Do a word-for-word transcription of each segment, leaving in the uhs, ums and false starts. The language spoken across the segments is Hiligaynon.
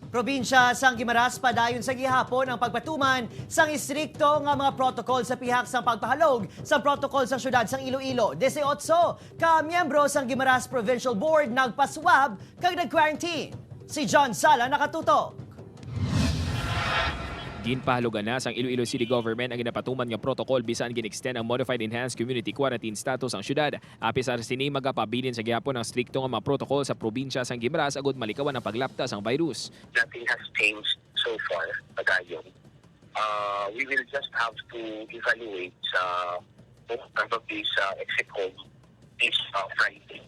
Probinsya sang Guimaras padayon sa gihapon ang pagpatuman sang istrikto nga mga protocol sa pihak sang pagpahalog sa protocol sa siyudad sang Iloilo. Dieciocho ka miyembro sang Guimaras Provincial Board nagpaswab kag nag-quarantine. Si John Sala nakatutok. Ginpahalugan na sang Iloilo City Government ang ginapatuman nga protocol bisan gin-extend ang Modified Enhanced Community Quarantine status sang siyudad. Apisar sini, magapabilin sa gihapon ang strikto nga mga protocol sa probinsya sang Guimaras agud malikawan ang paglapta sang virus. Nothing has changed so far, padayon. Uh, we will just have to evaluate sa, probably sa EXECOM this uh, Friday.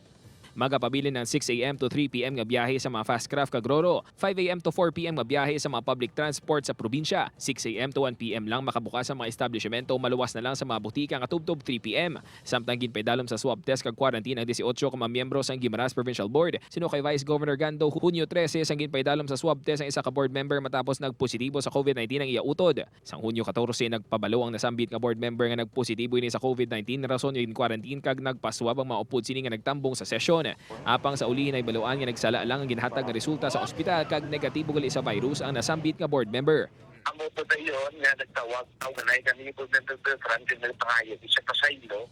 Magapabilin ang six a.m. to three p.m. nga biyahe sa mga fast craft kag roro, five a.m. to four p.m. nga biyahe sa mga public transport sa probinsya, six a.m. to one p.m. lang makabukas ang mga establishmento, maluwas na lang sa mga butika nga tubtob three p.m. Samtang ginpaidalom sa swab test kag quarantine ang dieciocho ka mga miyembro sang Guimaras Provincial Board. Suno kay Vice Governor Gando, Hunyo trese sang ginpaidalom sa swab test ang isa ka board member matapos nagpositibo sa COVID nineteen ang iya utod. Sang Hunyo katorse, nagpabalo ang nasambit nga board member nga nagpositibo ini sa COVID nineteen, rason nga gin-quarantine kag nagpaswab ang mga upod sini nga nagtambong sa sesyon. Apang sa uli, nahibaluan nga nagsala lang ang ginhatag nga resulta sa ospital kag negatibo gali sa virus ang nasambit nga board member. Amo po dayon nga nagtawag ang nanay nga ni board member Bertrand nga nagpangayag siya pasaylo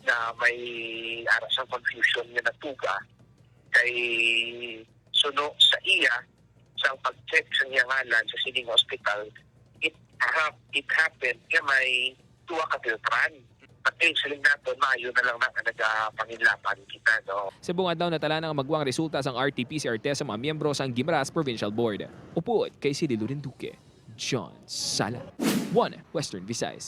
na may ara sa confusion nga natuga kay suno sa iya sa pag-check sa iya ngalan sa sining hospital, it hap it happened nga may duha ka Beltran. Pati siling naton, maayo na lang na nga nagapanginlapan kita, no? Sa buong adlaw, natala na nga magwa ang resulta sang R T P C R test sa mga miyembro sang Guimaras Provincial Board. Upod kay City Loren Duque, John Sala, One Western Visayas.